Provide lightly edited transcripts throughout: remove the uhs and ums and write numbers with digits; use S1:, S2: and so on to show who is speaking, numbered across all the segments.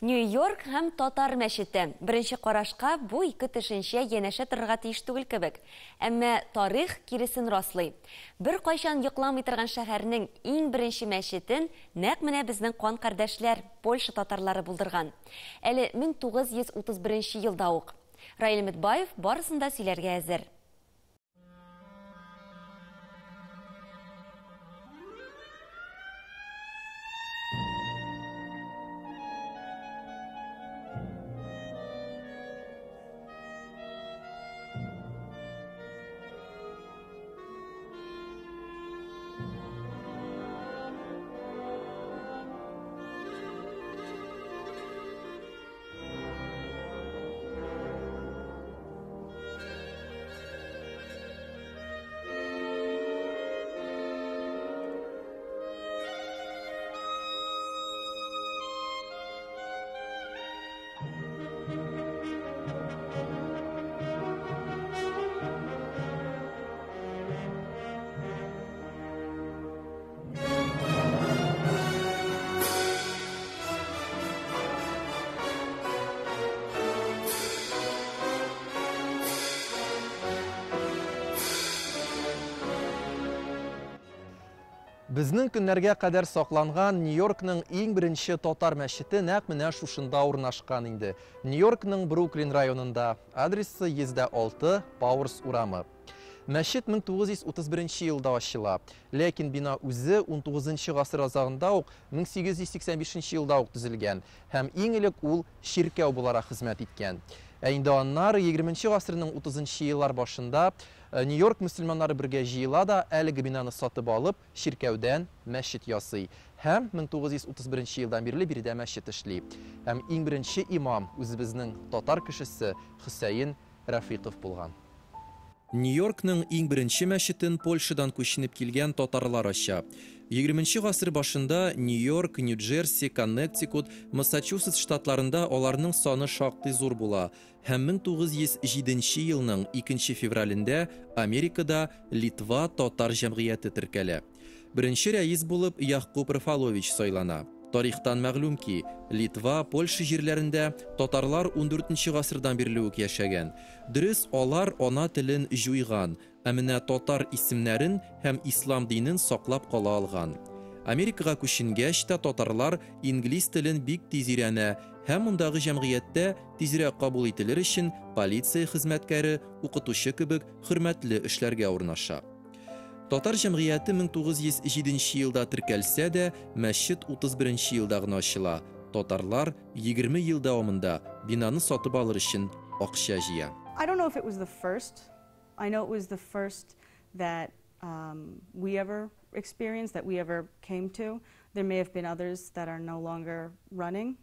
S1: Нью-Йорк һәм татар мәчете. Беренче карашка бу ике төшенчә янәшә торырга тиеш түгел кебек. Әмма тарих киресен раслый. Беркайчан йокламый торган шәһәрнең иң беренче мәчетен нәкъ менә безнең кан кардәшләр, Польша татарлары булдырган. Әле 1931 елда ук. Раил Өметбаев барысын да сөйләргә әзер.
S2: Безнең көннәргә кадәр сакланган Нью-Йоркның иң беренче татар мәчете нәкъ менә шушында урнашкан инде. Нью-Йоркның Бруклин районында, адресы 106 Пауэрс урамы. Мәчет 1931 елда ачыла. Ләкин бина үзе 19 гасыр азагында ук, 1885 елда ук төзелгән һәм иң элек ул чиркәү буларак хезмәт иткән. Ә инде аннары 20 гасырның 30 еллар башында Нью-Йорк мөселманнары бергә җыела да, әлеге бинаны сатып алып, чиркәүдән мәчет ясый. Һәм 1931 елдан бирле биредә мәчет эшли. Һәм иң беренче имам үзебезнең татар кешесе Хөсәен Рәфыйков булган. Нью-Йоркның иң беренче мәчетен Польшадан күченеп килгән татарлар ача. 20 гасыр башында Нью-Йорк, Нью-Джерси, Коннектикут, Массачусетс штатларында аларның саны шактый зур була һәм 1907 елның 2 февралендә Америкада Литва татар җәмгыяте теркәлә. Беренче рәис булып Ягъкуб Рафалович сайлана. Тарихтан мәгълүм ки, Литва, Польша җирләрендә татарлар 14 гасырдан бирле үк яшәгән. Дөрес, алар ана телен җуйган, ә менә татар исемнәрен һәм ислам динен саклап кала алган. Америкага күченгәч тә татарлар инглиз телен бик тиз өйрәнә һәм мондагы җәмгыятьтә тизрәк кабул ителер өчен полиция хезмәткәре, укытучы кебек хөрмәтле эшләргә урнаша. Татар җәмгыяте 1907 елда теркәлсә дә, мәчет 31 елда гына ачыла. Татарлар 20 ел дәвамында бинаны сатып алыр өчен акча җыя.
S3: I don't know if it was the first. I know it was the first that we ever experienced, that we ever came to. There may have been others that are no longer running.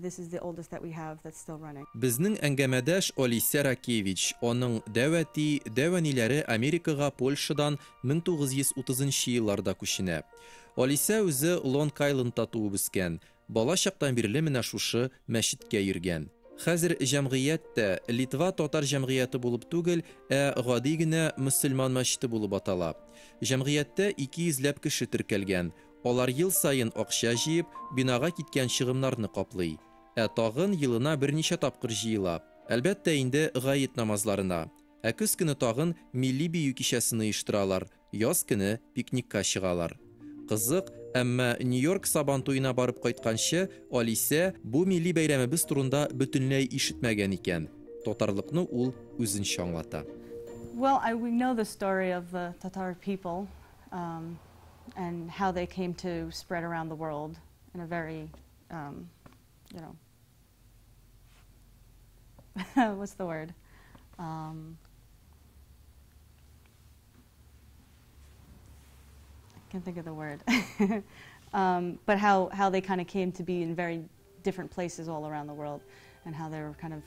S3: This is the oldest that we have that's still running.
S2: Безнең әңгәмәдәш Олеся Ракевич, аның дәү әти, дәү әниләре Америкага Польшадан 1930 елларда күченә. Олеся үзе Лонг-Айлендта туып үскән, бала чактан бирле менә шушы мәчеткә йөргән. Хәзер җәмгыять тә Литва татар җәмгыяте булып түгел, ә гади генә мөселман мәчете булып атала. Җәмгыятьтә 200 ләп кеше теркәлгән. Алар ел саен акча җыеп, бинага киткән чыгымнарны каплый. Ә тагын елына берничә тапкыр җыела. Әлбәттә инде гает намазларына. Ә көз көне тагын милли бию кичәсен оештыралар, яз көне пикникка чыгалар. Кызык, әмма Нью-Йорк Сабан туена барып кайтканчы, Алисә бу милли бәйрәмебез турында бөтенләй ишетмәгән икән. Татарлыкны ул үзенчә аңлата.
S3: Well, we know the story of the Tatar people and how they came to spread around the world in a very, what's the word? I can't think of the word. But how they kind of came to be in very different places all around the world, and how they were kind of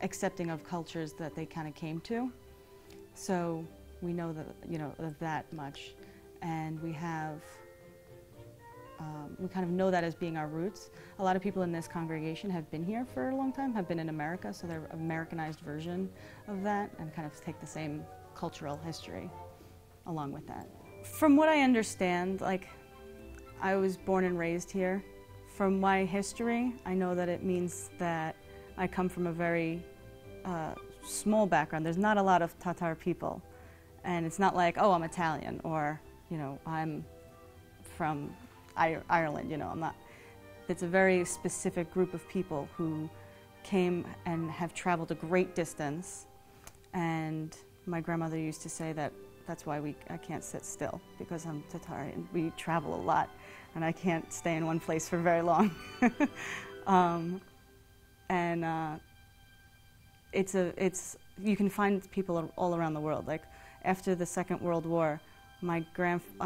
S3: accepting of cultures that they kind of came to. So we know that, of that much, and we kind of know that as being our roots. A lot of people in this congregation have been here for a long time, have been in America, so they're Americanized version of that, and kind of take the same cultural history along with that. From what I understand, I was born and raised here. From my history, I know that it means that I come from a very small background. There's not a lot of Tatar people. And it's not like, oh, I'm Italian or, you know, I'm from Ireland, you know, I'm not. It's a very specific group of people who came and have traveled a great distance. And my grandmother used to say that that's why I can't sit still, because I'm Tatar and we travel a lot and I can't stay in one place for very long. You can find people all around the world. Like after the Second World War, my grandfathers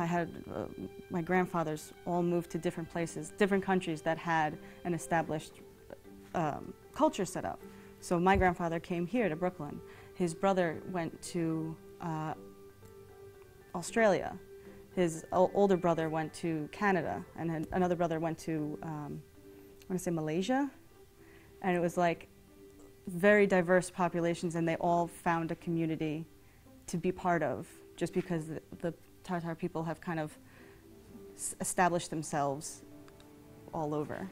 S3: all moved to different places, different countries that had an established culture set up. So my grandfather came here to Brooklyn. His brother went to Australia. His older brother went to Canada, and another brother went to, I want to say Malaysia. And it was like very diverse populations, and they all found a community to be part of, just because the Tatar people have kind of established themselves all over.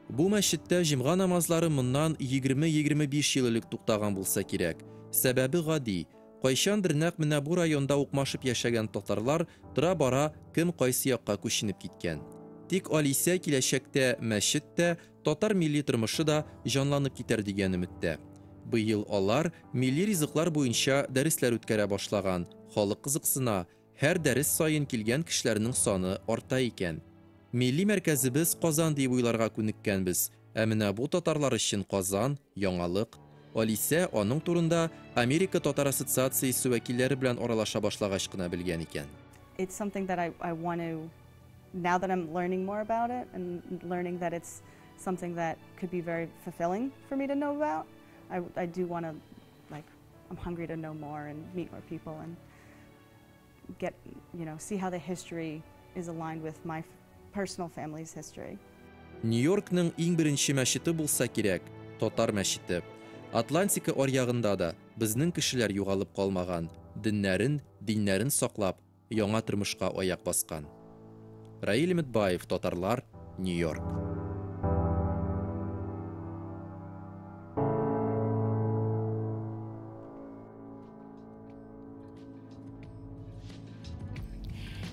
S2: Бу мәчеттә җомга намазлары моннан 20-25 ел элек туктаган булса кирәк. Сәбәбе гади. Кайчандыр нәкъ менә бу районда укмашып яшәгән татарлар тора-бара кем кайсы якка күченеп киткән. Тик Алисә киләчәктә мәчет тә, татар милли тормышы да җанланып китәр дигән өметтә. Быел алар милли ризыклар буенча дәресләр үткәрә башлаган. Халык кызыксына, һәр дәрес саен килгән кешеләрнең саны арта икән. Милли мәркәзебез Казан дип уйларга күнеккәнбез. Ә менә бу татарлар өчен Казан яңалык. Алисә аның турында Америка Татар Ассоциациясе вәкилләре белән аралаша башлагач кына белгән икән.
S3: It's something that I want to, now that I'm learning more about it and learning that it's something that could be very fulfilling for me to know about, I do want to, like, I'm hungry to know more and meet more people and get, you know, see how the history is aligned with my personal family's history.
S2: Нью-Йоркның иң беренче мәчете булса кирәк, татар мәчете. Атлантика аръягында да безнең кешеләр югалып калмаган, деннәрен, диннәрен саклап, яңа тормышка аяк баскан. Раил Өметбаев, Татарлар, Нью-Йорк.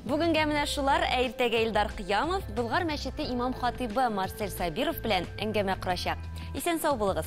S1: Бүгенгә менә шулар, ә иртәгә Илдар Кыямов Болгар мәчете имам хатибы Марсель Сабиров белән әңгәмә корачак. Исән сау булыгыз.